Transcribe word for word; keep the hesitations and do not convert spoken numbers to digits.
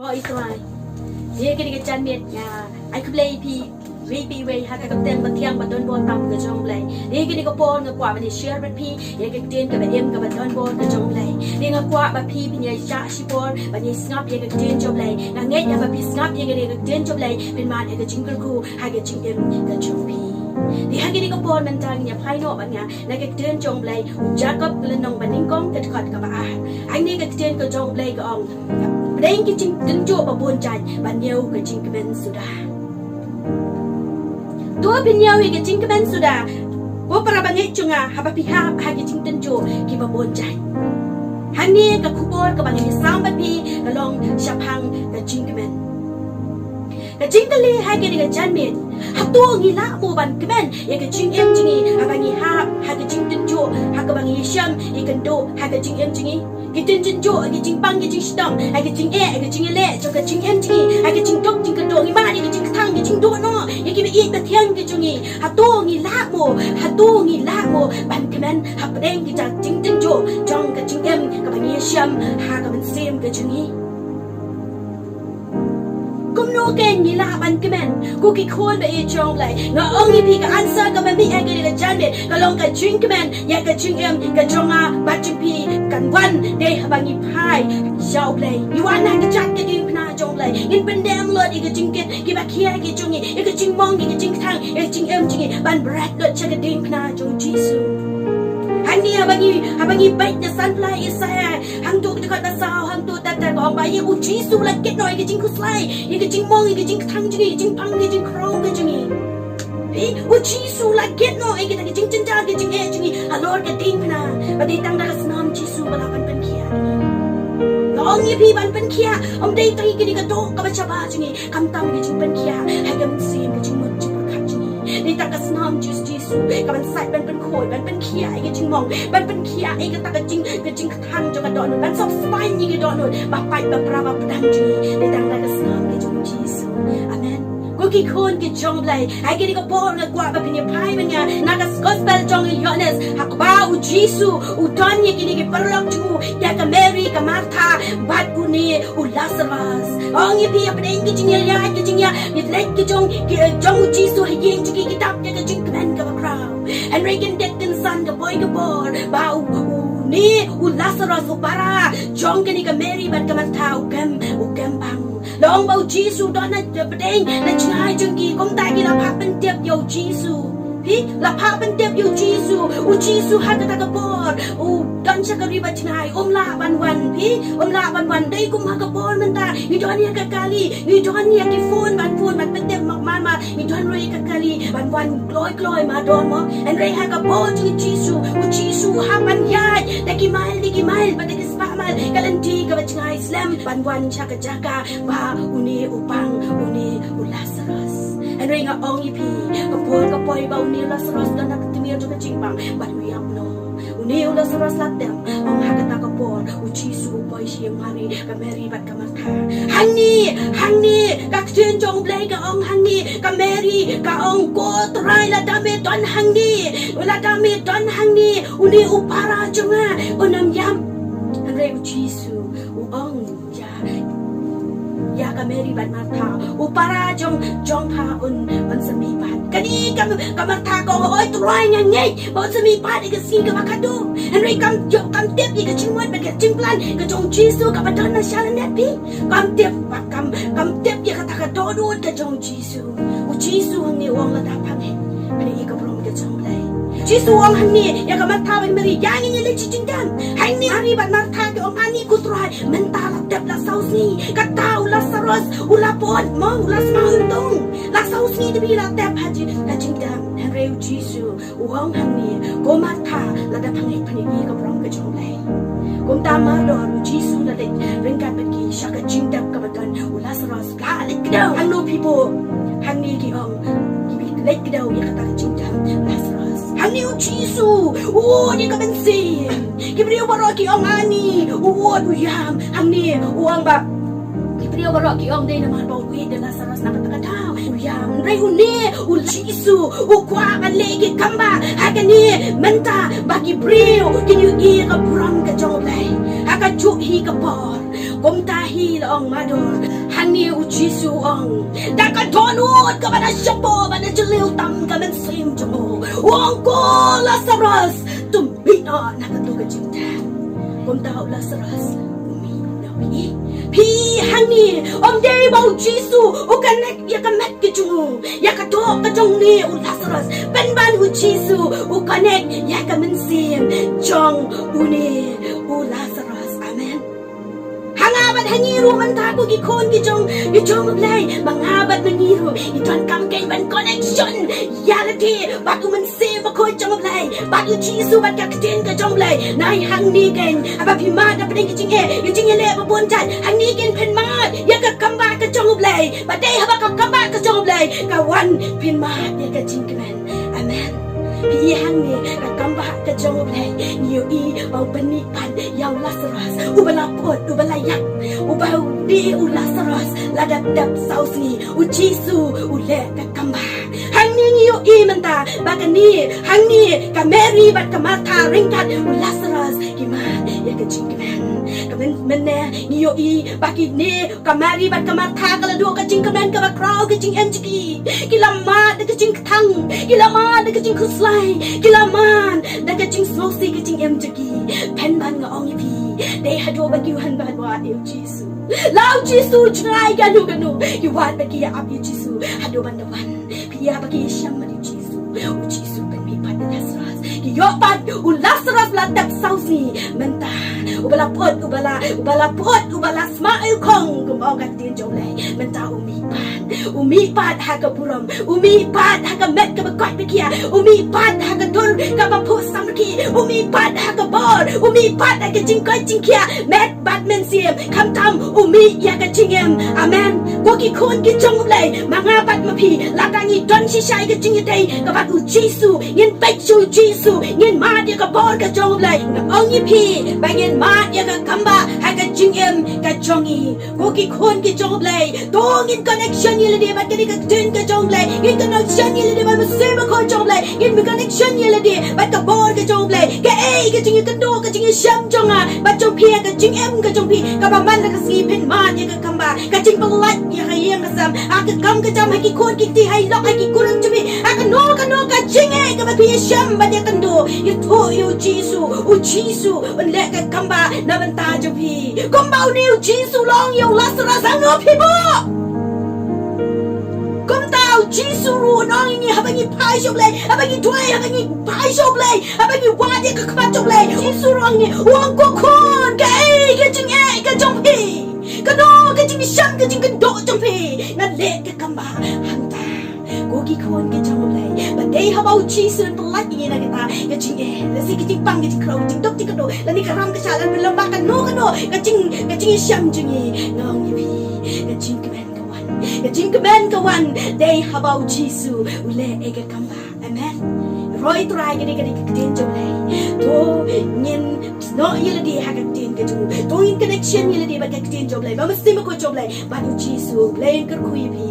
O i Trai, ïa kane ka janmiet nga ai khublei ïa phi iwei pa iwei ha ka kyrteng bathiang badonbor tam ka jong U Blei. Ïa kane ka por nga kwah ban ïa share bad phi ïa ka ktien kaba im kaba donbor ka jong U Blei. Nga kwah ba phi phin ïa shah shipor ban ïa sngap ïa ka ktien jong U Blei. Nga ngeit haba phi sngap ïa kane ka ktien jong U Blei phin mad ïa ka jingkyrkhu ha ka jingim ka jong phi. Te ha kane ka por mynta ngin ïa phai noh bad nga na ka ktien jong U Blei, u Jakob ka lynnong banyngkong ka dkhot kaba ar. Hangne ka ktien ka jong U Blei ka ong, pdeng ki jingtynjuh ba bun jait ban ñiew ka jingkmen suda. To phin ñiew ïa ka jingkmen suda, ko para bangeit jong nga, haba phi hap ha ki jingtynjuh kiba bun jait. Hangne ka khubor kaba ngan ïa sam bad phi ka long shaphang ka jingkmen. Ka jingkylli ha kane ka janmiet, hato ngi lah mo ban kmen ïa ka jingim jong ngi haba ngi hap ha ka jingtynjuh, ha kaba ngi ïashem ïakynduh ha ka jingim jong ngi? Ki jingtynjuh, ki jingpang, ki jingshitom, ha ki jingeh, ha ki jingïaleh jong ka jingim jong ngi, ha ki jingduk jingkyrduh, ngi mad ïa ki jingkthang, ki jingduh noh ïa kiba ïeit ba thiang ki jong ngi. Hato ngi lah mo, hato ngi lah mo ban kmen hapdeng ki jingtynjuh jong ka jingim kaba ngi ïashem ha ka mynsiem ka jong ngi? Kumno kein ngi lah ban kmen, ko ki khun ba ïeit jong U Blei? Nga ong ïa phi ka answer kaba mih ha kane ka janmiet ka long ka jingkmen ïa ka jingim ka jong nga bad jong phi kan wan dei haba ngi phai sha U Blei. Ngi wan ha ka jait ka diengphna jong U Blei. Ngin pyndem lut ïa ka jingkit kiba khia ki jong ngi, ïa ka jingmong, ïa ka jingkthang, ïa ka jingim jong ngi ban bret lut sha ka diengphna jong U Jisu. Hangne haba ngi, haba ngi peit na sanpla Isaïah, hangto ka dkhot ba saw, hangto ter ter ka ong ba ïa U Jisu u la kit noh ïa ka jingkhuslai, ïa ka jingmong, ïa ka jingkthang jong ngi, ïa ka jingpang, ïa ka jingkhraw ka jong ngi. Phi, U Jisu u la kit noh ïa kita ki jingjynjar ki jingeh jong ngi halor ka diengphna. Bad dei tang da ka snam Jisu ba lah ban pynkhiah ïa ngi. Nga ong ïa phi ban pynkhiah, ym dei tang ïa kane ka doh kaba shabar jong ngi, khamtam ïa ka jingpynkhiah ha ka mynsiem, ka jingmut jingpyrkhat jong ngi. Dei tang ka snam Jisu, Jisu ka ban sait ban pynkhuid, ban pynkhiah ïa ka jingmong, ban pynkhiah ïa kata ka jing, ka jingkthang jong ka dohnud, ban sop spine ïa ka dohnud ba pait ba pra ba pdeng jong ngi. Dei tang da ka snam ka jong U Jisu. Amen. Ko ki khun ki jong U Blei, ha kane ka por nga kwah ba phin ïa phai bad nga na ka gospel jong u Ïoannis, ha kaba U Jisu u don ïa kine ki paralok jong u, ïa ka Mary, ka Martha bad une u Lasarus. Ong ïa phi, hapdeng ki jingïaid, ki jingïaid, ki leit ki jong, ki, eh, jong U Jisu ha ïing jong ki, ki dap ïa ka jingkmen kaba khraw. Hynrei kyndit kynsan ka poi ka por ba u, une u Lasarus u para jong kane ka Mary bad ka Martha u kem, u kem bang. Long ba U Jisu u don hapdeng na jngai jong ki, kumta ki la phah pyntip ïa U Jisu. Phi, la phah pyntip ïa U Jisu. U Jisu ha kata ka por u don sha ka ri bajngai, um lah ban wan, phi, um lah ban wan. Dei kum ha ka por mynta, ngi don ïa ka kali, ngi don ïa ki phone ban phone ban pyntip, ma, ma, ma, ngi don ruh ïa ka kali ban wan kloi kloi ma don mo. Hynrei ha ka por jong U Jisu, U Jisu u hap ban ïaid da ki mail, da ki mail, bad da ki spah mail, ka lynti kaba jngai slem ban wan sha ka jaka ba une u pang, une u Lasarus. Hynrei nga ong ïa phi, ka por ka poi ba une u Lasarus don ha ka tmier jong ka jingpang bad u ïap noh. Une u Lasarus la tep, ong ha kata ka por U Jisu u poi sha ïing Mary, ka Mary bad ka Martha. Hangne, hangne, ka ktien jong U Blei ka ong hangne, ka Mary ka ong, ko Trai, lada me don hangne, lada me don hangne, une u para jong nga un ym ïap. Hynrei U Jisu u ong ïa, ïa ka Mary bad Martha, u para jong, jong pha un, un sa mihpat. Kane ka, ka Martha ka ong, oi Trai, nga ngeit ba un sa mihpat ïa ka sngi kaba khatduh. Hynrei kam, kam tip ïa ka jingmut bad ka jingplan ka jong U Jisu kaba don na shalyndet, phi. Kam tip ba, kam, kam tip ïa kata ka dohnud ka jong U Jisu. U Jisu hangne u ong, lada pha ngeit, phin ïohi ïa ka burom ka jong U Blei. U Jisu u ong hangne ïa ka Martha bad Mary, ïa ngin ïa leit sha jingdam. Hangne Mary bad Martha ki ong, ani ko Trai, mynta la tep la saw sngi. Kata u Lasarus u la pud mo, u la sma untung. La saw sngi te phi la tep ha jing, ha jingdam. Hynrei U Jisu u ong hangne, ko Martha, lada pha ngeit phin ïohi ïa ka burom ka jong U Blei. Kumta mardor U Jisu u la leit ryngkat bad ki sha ka jingdap kaba don u Lasarus. Pla leit kdew. Hangno phi buh? Hangne ki ong, ki leit kdew ïa kata ka jingdap Lasarus. Hangne U Jisu u wad ïa ka mynsiem. Ki briew baroh ki ong, ani u wad, u ïam. Hangne u ong ba ki briew baroh ki ong, dei namar ba u wad ïa u Lasarus na kata ka daw u ïam. Hynrei une U Jisu u kwah ban leh ïa ki kambah ha kane mynta ba ki briew kin ïohi ïa ka burom ka jong U Blei. Ha ka juh hi ka por. Kumta hi la ong Mother. Hangne u Jisu u ong, da ka dohnud kaba na shapoh bad na jylliew tam ka mynsiem jong u, u ong, ko Lasarus, to mih noh na kato ka jingtep. Kumta u Lasarus u mih noh. Phi, phi hangne, ym dei ba u Jisu u connect ïa ka met ka jong u, ïa ka doh ka jong une u Lasarus. Pynban u Jisu u connect ïa ka mynsiem jong une u Lasarus. Amen. Ha nga bad ha ngi ruh mynta, ko ki khun ki jong, ki jong U Blei, ma nga bad ma ngi ruh ngi donkam kein ban connection ïa lade bad u Mynsiem Bakhuid jong U Blei, bad u Jisu bad ka ktien ka jong U Blei. Nai hangne kein, haba phi mad na pdeng ki jingeh, ki jingeh leh ba bun jait, hangne kein phin mad ïa ka kambah ka jong U Blei. Ba dei haba ka kambah ka jong U Blei ka wan, phin mad ïa ka jingkmen. Amen. Phi hangne, ka kambah ka jong U Blei, ngi ïohi ba u pynmih pat ïa u Lasarus uba la put, uba la ïap, uba u dei u Lasarus la dep dep saw sngi, u Jisu u leh ka kambah. Hangne ngi ïohi mynta ba kane, hangne ka Mary bad ka Martha ryngkat u Lasarus ki mad ïa ka jingkmen. Ka myn-, mynne ngi ïohi ba kine, ka Mary bad ka Martha ka la duh ka jingkmen kaba khraw ka jingim jong ki. Ki la mad da ka jingkthang, ki la mad da ka jingkhuslai, ki la mad da ka jingsngewsih ka jingim jong ki. Pynban nga ong ïa phi, dei haduh ba ki wan ban wad ïa u Jisu. La u Jisu u jngai kano kano, ki wad ba ki ïa ap ïa u Jisu haduh ban da wan. Phi ïa ba ki ïa shem bad u Jisu, u Jisu pynmih pat ïa u Lasarus. Ki ïoh pat u Lasarus la dep saw sngi. Mynta uba la put, uba la, uba la put, uba la sma ïa u khong, kumba ong ka ktien jong U Blei. Mynta u mih pat, u mih pat ha ka burom, u mih pat ha ka met kaba koit ba khiah, u mih pat ha ka dur kaba phuh samrkhie, u mih pat ha ka bor, u mih pat ha ka jingkoit jingkhiah met bad mynsiem, khamtam u mih ïa ka jingim. Amen. Ko ki khun ki jong U Blei, ma nga bad ma phi, lada ngi don shisha ïa ka jingïadei ka bad u Jisu, ngin peit sha u Jisu, ngin mad ïa ka bor ka jong U Blei. Nga ong ïa phi ba ngin mad ïa ka kambah ha ka jingim ka jong ngi. Ko ki khun ki jong U Blei, to ngin connection ïa lade bad kane ka ktien ka jong U Blei, ngin connection ïa lade bad u Mynsiem Bakhuid jong U Blei, ngin connection ïa lade bad ka bor ka jong U Blei. Kaei ka jingïakynduh, ka jingïashem jong nga bad jong phi ha ka jingim ka jong phi, kaba man la ka sngi phin mad ïa ka kambah, ka jingpyllait ïa ka ïing ka sem, ha ka kam ka jam, ha ki khun ki kti, ha i lok, ha ki kurim jong phi, ha kano kano ka jingeh kaba phi ïashem bad ïakynduh, ïathuh ïa u Jisu, u Jisu un leh ka kambah na bynta jong phi. Kumba une u Jisu u la ong ïa u Lasarus, hangno phi bud? Kumta u Jisu ruh u ong ïa ngi, haba ngi phai sha U Blei, haba ngi duwai, haba ngi phai sha U Blei, haba ngi wad ïa ka khmat jong U Blei, u Jisu ruh u ong ïa ngi, u ong, ko khun, kaei ka jingeh ka jong phi? Kano ka jingshem, ka jingkynduh jong phi? Ngan leh ka kambah hangta. Ko ki khun ki jong U Blei, ba dei haba u Jisu un pyllait ïa ngi na kata ka jingeh, lehse ka jingpang, ka jingkhrew, ka jingduk jingkynduh, lane ka ram ka shah, lane lem bad kano kano ka jing, ka jingïashem jong ngi. Nga ong ïa phi, ka jingkmen ka wan, ka jingkmen ka wan dei haba u Jisu u leh ïa ka kambah. Amen. Roi Trai, ka dei, ka dei ka ktien jong U Blei. To ngin snoh ïa lade ha ka ktien ka jong u. To ngin connection ïa lade bad ka ktien jong U Blei, bad u Mynsiem Bakhuid jong U Blei, bad u Jisu. U Blei un kyrkhu ïa phi.